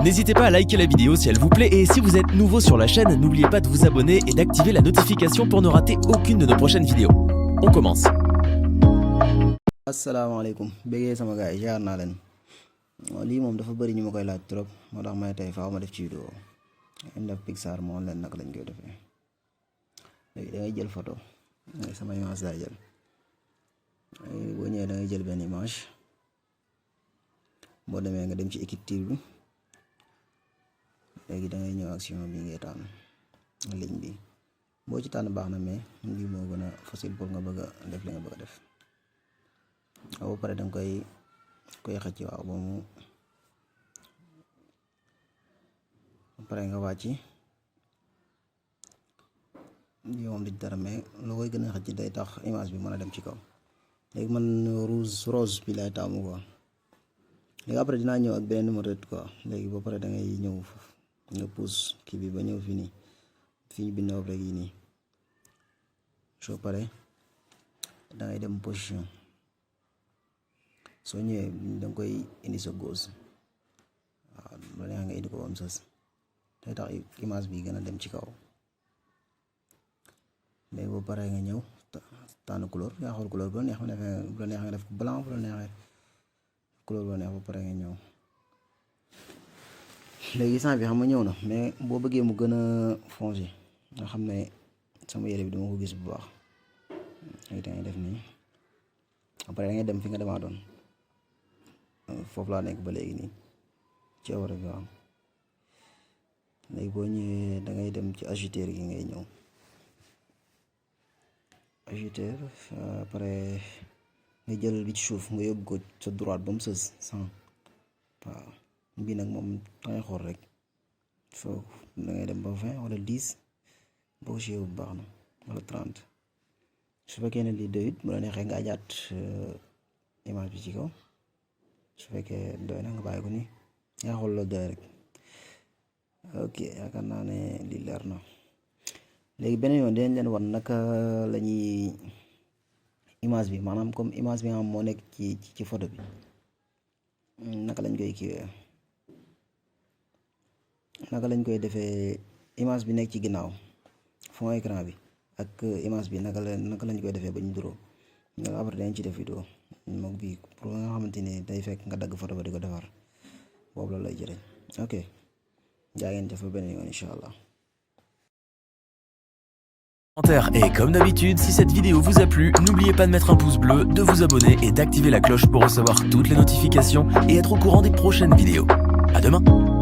N'hésitez pas à liker la vidéo si elle vous plaît et si vous êtes nouveau sur la chaîne, n'oubliez pas de vous abonner et d'activer la notification pour ne rater aucune de nos prochaines vidéos. On commence. asalaamaaleykum bëggee sama gars yi jaar naa leen lii moom dafa bëri ñu ma koy laaj trop moo tax may tey faaw ma def ci vidéo def Pixar moo leen naka lañ koy defee léegi da ngay jël photo sama image laay jël boo ñëwee da ngay jël benn image boo demee nga dem ci écriture bi léegi da ngay ñëw action bi ngay tànn ligne bi boo ci tànn baax na mais bii moo gën a facile pour nga bëgg a def li nga bëgg a def ba pare danga koy xëcc waaw ba mu pare nga wàcc lii moom di dara mais loo koy gën a xëcc day tax image bi mën a dem ci kaw léegi man rose bi lay taamu quoi léegi après dinaa ñëw ak beneen numéro quoi léegi ba pare da ngay ñëw nga pousse kii bi ba ñëw fii nii fii bind rek yi nii soo pare da ngay dem position soo ñëwee danga koy indi sa gauche waaw loolu neex nga indi ko am sas day tax image bi gën a dem ci kaw léegi boo paree nga ñëw tànn couleur yaa xool couleur bu la neex nga def ko blanc bu la neexee couleur bu la neex ba pare nga ñëw léegi sang bi xam nga ñëw na mais boo bëggee mu gën a foncé nga xam ne sama yére bi dama ko gis bu baax léegi dangay def nii après da ngay dem fi nga demaa doon foofu laa nekk ba léegi nii ci awra bi waaw léegi boo ñëwee da ngay dem ci ajouteur gi ngay ñëw ajouteur après nga jël bi ci suuf nga yóbbu ko sa droite ba mu sës 100 waaw bii nag moom dangay xool rek soo da ngay dem ba 20 wala 10 boo ci yóbbu baax na wala 30 su fekkee ne lii doyut bu la neexee nga ajaat image bi ci kaw su fekkee doy na nga bàyyi ko nii yaa xool la doy rek ok yaakaar naa ne lii leer na léegi beneen yoon dinañ leen wan naka la ñuy image bi maanaam comme image bi nga xam moo nekk ci photo bi naka lañ koy kiiwee naka lañ koy defee image bi nekk ci ginnaaw fond écran bi ak image bi naka lañ koy defee ba ñu duroo nga après dañ ci def vidéo moom bii pour nga xamante ni day fekk nga dagg photo ba di ko defar boobu la lay jëriñ ok jaa ngeen jëf ba beneen yoon incha allah. Et comme d'habitude, si cette vidéo vous a plu, n'oubliez pas de mettre un pouce bleu, de vous abonner et d'activer la cloche pour recevoir toutes les notifications et être au courant des prochaines vidéos. À demain!